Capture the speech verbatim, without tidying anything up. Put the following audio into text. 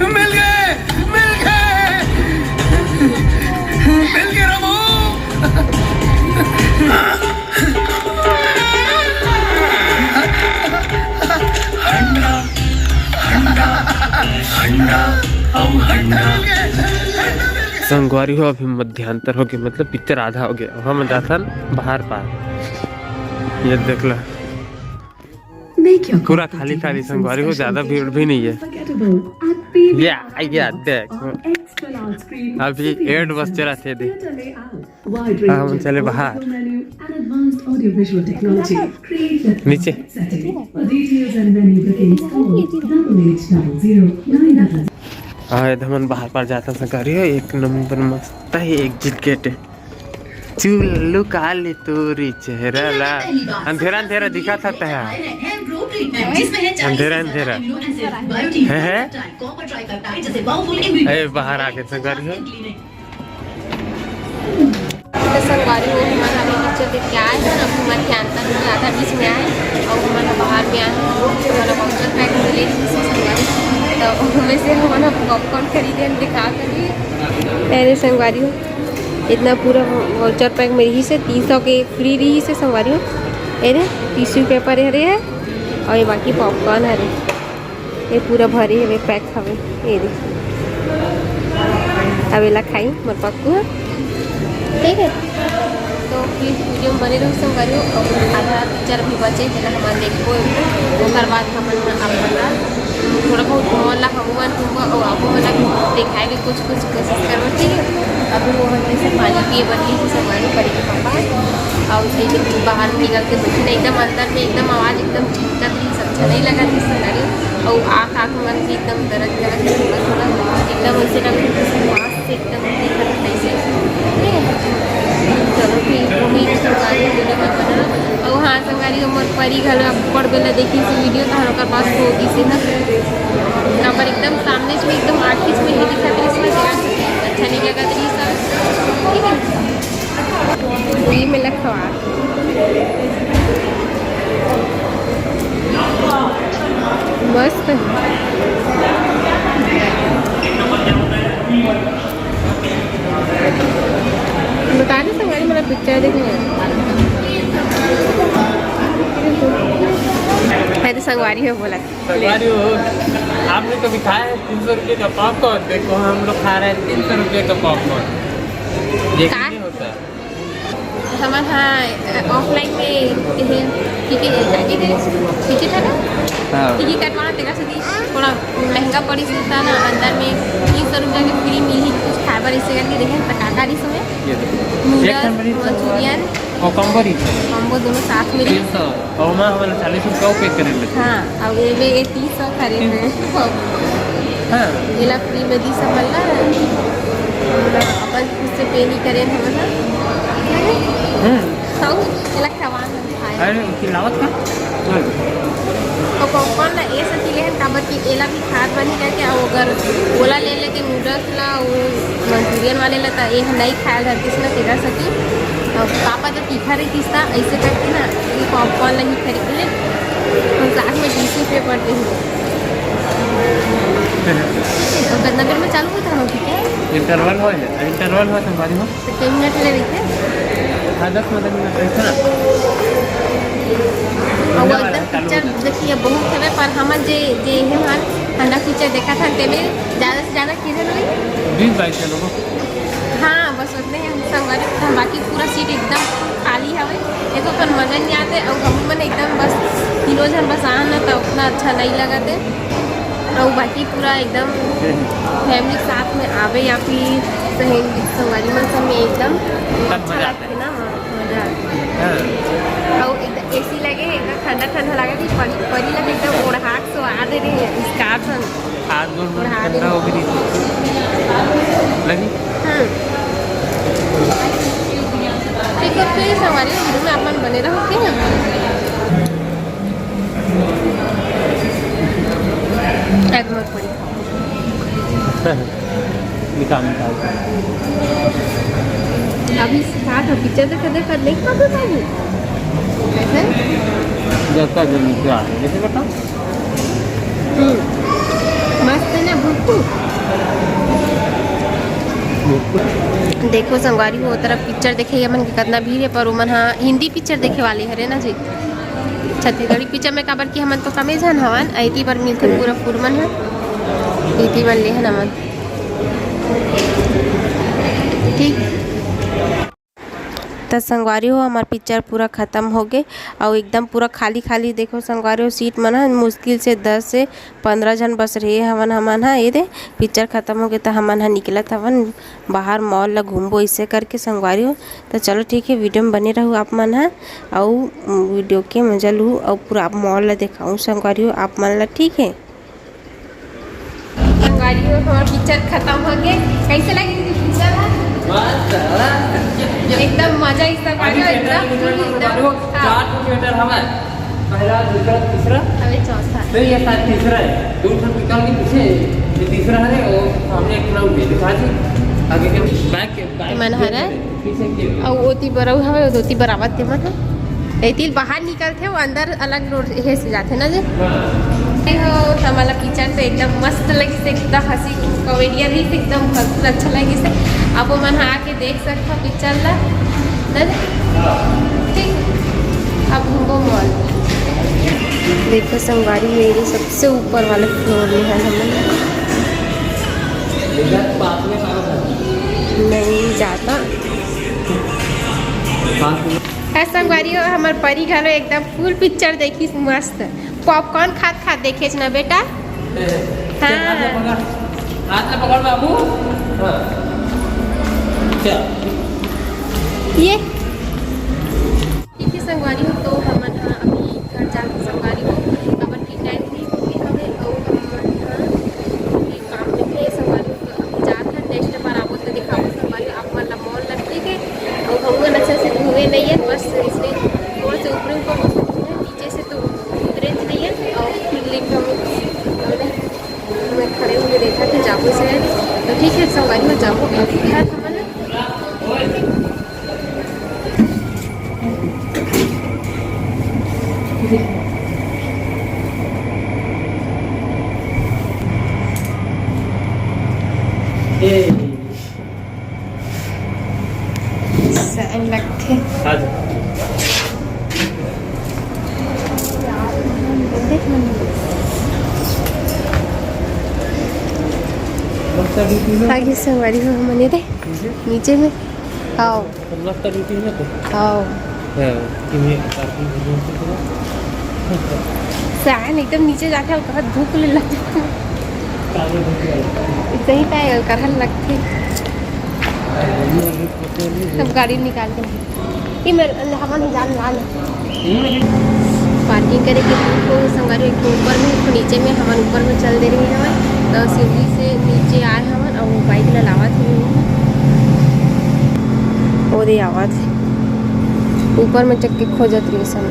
मिल गए, मिल गए, मिल गए रमो। संगवारी हो, अभी मध्यांतर हो गए, मतलब पिक्चर आधा हो गया। अब हम जाथन बाहर पार। ये देख ला, पूरा खाली खाली संगवारी हो, ज्यादा भीड़ भी नहीं है। या, या, देख। अभी एड बस चला थे दे। हाँ, हम चले बाहर। नीचे। हाँ, ये हमन बाहर पार जाता संगवारी हो, एक नंबर मस्त है, एक जिट गेट है। चुल्लू काले तोरी चेहरा ला। अंधेरा अंधेरा दिखा था तहा। अंधेरा अंधेरा। है, है? ए, बाहर आके संगवारी हो। तो संगवारी हो, हमन अभी पिक्चर देख के आए हैं, अभी हमन के अंदर में आधा बीच में आए और हमन बाहर में आए हैं। हमन वाउचर पैक मिले रहिस हे संगवारी, तो ओमे से हमन पॉपकॉर्न खरीदे हैं, दिखा करी। अरे संगवारी हो, इतना पूरा वाउचर पैक में रहिस हे, तीन सौ के फ्री रहिस हे संगवारी हो। अरे टिश्यू पेपर हरे है और ये बाकी पॉपकॉर्न हरे। ये पूरा भरे हवे, पैक हवे। ये दे, अब एला खाई मोर पक्कू ह, ठीक है। तो फिर वीडियो में बने रहू संगवारी हो, और आधा पिक्चर भी बचे, जेला हमन देखबो, ओकर बाद हमन अपन ला थोड़ा बहुत मॉल ला हमू मन घूमबो, और आपो मन ला दिखाए के कुछ कुछ कोशिश करबो, ठीक है। अभी वो हम जैसे पानी पिए बर ली संगवारी परी के पापा, और ये बाहर निकल के बैठे ना, एकदम अंदर में एकदम आवाज एकदम झनकत रही, अच्छा नहीं लगा था संगवारी। और आँख आँख मन भी एकदम दर्द करत हे, थोड़ा थोड़ा एकदम ऐसे लग रहा है सांस से एकदम दिक्कत ऐसे। चलो ठीक, वही संगवारी वीडियो में बना। और हाँ संगवारी, हमर परी घलो ऊपर बेला देखी थी वीडियो, तो ओकर पास हो गई थी ना, काबर एकदम सामने से एकदम आँखी में ही दिखत रही, इसमें क्या अच्छा नहीं लगा रही सब, ठीक है। ये में लखवा मस्त। बता दे संगवारी, मेरा पिक्चर देखने। अरे संगवारी हो बोला। संगवारी हो, आपने कभी खाया है तीन सौ रुपये का पॉपकॉर्न? देखो, हम लोग खा रहे हैं तीन सौ रुपये का पॉपकॉर्न। ये का? नहीं होता। हमन हा ऑफलाइन में ये टिकट, टिकट है ना? हाँ। टिकट कटवाना तेरा से थोड़ा महंगा पड़ी सकता ना, अंदर में तीन सौ रुपया के फ्री मिली कुछ खाए बर, इसे करके देखें तो का का रही समय ये देखो। एक नंबर ही नूडल्स, मंचूरियन, और कॉम्बो रही। कॉम्बो दोनों साथ में रही। तीन सौ, और वहाँ हमारा चालीस रुपया पे करे लगे। हाँ, अब ये भी ये तीन सौ खरीद रहे हैं। हाँ। ये ला फ्री में दी सब मल्ला। अपन खुद से पे नहीं करे हम ना। हम्म। खाऊ, ये ला खवा ना खाए। अरे, खिलावत का? और पॉपकॉर्न ना ये सती लेहन काबर कि एला भी खात बनी करके, और अगर ओला ले लेके नूडल्स ला, वो मंचूरियन वाले ला, तो ये नहीं खाया धरतीस ना, तेरा सती। और पापा तो तीखा रही तीस्ता, ऐसे करके ना, ये पॉपकॉर्न नहीं खरीद ले। हम साथ में टीसी पे पड़ते हैं। और कितना देर में चालू होता है, ठीक है? इंटरवल हो है, इंटरवल हो संगवारी हो। तो तीन मिनट ले रही थे। हाँ, दस मिनट, मिनट रही थे ना। और वो एकदम पिक्चर देखिए बहुत हवे, पर हमन जे, जे हमार ठंडा पिक्चर देखा था, तेमे ज्यादा से ज्यादा किधर हुई? बीस बाईस लोगों। हाँ, बस उतने ही हम संगवारी, हम बाकी पूरा सीट एकदम खाली हवे। देखो, अपन मजा नहीं आते, और हम मन एकदम बस तीनों जन बस आन ना, तो उतना अच्छा नहीं लगते। और बाकी पूरा एकदम फैमिली के साथ में आवे या फिर सहेली संगवारी मन सब में एकदम तब अच्छा मजा आता है। लगथे ना, हाँ, मजा आथे। हाँ। और एकदम एसी लगे हे, एकदम ठंडा ठंडा लगे कि परी, परी लगे एकदम ओढ़ा के सोवा दे रहे हैं, स्कार्फ संग। हाथ गोड़ मन ओढ़ा दे ठंडा हो गई। लगी? हम्म। ठीक है, फिर संगवारी वीडियो में आप मन बने रहो, ठीक है? एकदम परी। निकाल, निकाल। अभी साथ में पिक्चर देखा, देखा, नहीं खाते खाते। कैसे? जैसा जो निकला है, जैसे बताओ। हम्म, मस्त है ना भुक्कू। देखो संगवारी हो, ओ तरफ पिक्चर देखे हमन के कतना भीड़ है, पर ओमन हा हिंदी पिक्चर देखे वाले हरे ना जी। छत्तीसगढ़ी पिक्चर में काबर कि हमन तो कमे झन हवन, एती बर मिलथे पूरा फुल मन ह, एती बर लेहन हमन। ठीक। त संगवारी हो, हमार पिक्चर पूरा खत्म हो गे, अउ एकदम पूरा खाली खाली। देखो संगवारी हो, सीट मन ह मुश्किल से दस से पंद्रह झन बस रहे हवन हमन ह। ये दे, पिक्चर खत्म हो गे, त हमन ह निकलत हवन बाहर, मॉल ला घूमबो, ऐसे करके संगवारी हो। त चलो ठीक है, वीडियो में बने रहू आप मन ह, अउ वीडियो के मजा लू, अउ पूरा आप मॉल ला देखाऊ संगवारी हो आप मन ला, ठीक है। संगवारी हो, हमार पिक्चर खत्म हो गए। कैसे लगी थी पिक्चर? मस्त, मस्त। एकदम मजा इस तरह अभी का, थिएटर एकदम में full, जो एकदम। देखो, हाँ। चार ठो थिएटर हमारे, पहला, दूसरा, तीसरा। अबे चौथा। नहीं, ये शायद तीसरा है। दो ठो निकाल के पीछे, ये तीसरा है, वो सामने एक ठो दिखा दी। आगे के बैक के, बैक मन हरा। पीछे के। अउ ओती बरऊ हवे, ओती बरावत ते मन ह। एती बाहर निकल थे, वो अंदर अलग रोड हे से जाथे ना जी। हाँ। ए हो, हमला पिक्चर तो एकदम मस्त लगिस, एकदम हंसी कॉमेडियन ही एकदम भरपूर अच्छा लगिस। अब वो मन आके देख सकथव पिक्चर ला, ना जी? ठीक, अब घूमो मॉल। देखो संगवारी, मेरे सबसे ऊपर वाले फ्लोर में है हमन। नहीं जाता। है संगवारी हो, हमर परी घलो एकदम फुल पिक्चर देखिस, मस्त पॉपकॉर्न खात खात देखेच ना बेटा। हाँ। हाथ ला पकड़ बाबू। हाँ। चल। ये ठीक है संगवारी हो, तो हमन ह अभी घर जाके संगवारी हो, काबर कि टाइम भी हो गए हवे, अउ हमन ह काम में भी संगवारी हो, तो अभी जात हन, नेक्स्ट बार आबो तो दिखाबो संगवारी हो, आप मन ला मॉल ला, ठीक है। अउ हमन अच्छा से घूमे नहीं है, बस इसलिए थोड़ा से ऊपरे ऊपर बस घूमे, नीचे से तो उतरे नहीं है, अउ फिर लिफ्ट में मैं खड़े होके देखा कि जाबो से है, तो ठीक है संगवारी हो, जाबो अभी घर हमन। साइन लगथे। आ जा। आगे संगवारी हो हमन ये दे। नीचे में। आओ। लफ्ता ड्यूटी है ना तो? आओ। हाँ, कि मैं पार्किंग कर दूँ तो। सायन एकदम नीचे जाके अउ कहाँ धूप ले लगथे। काले धूप ले लगथे। सही ताय, अउ करहन लगथे। सब गाड़ी निकाल के। ये मेरे, हमन जान ला ले। पार्किंग करे के दू ठो संगवारी, एक ठो ऊपर में, एक ठो नीचे में। हमन ऊपर में चल दे रहे हवन, तो सीढ़ी से नीचे आए हवन, अउ वो बाइक ला लावत हे, वो दे आवत हे। ऊपर में चक्के खोजत रही सन।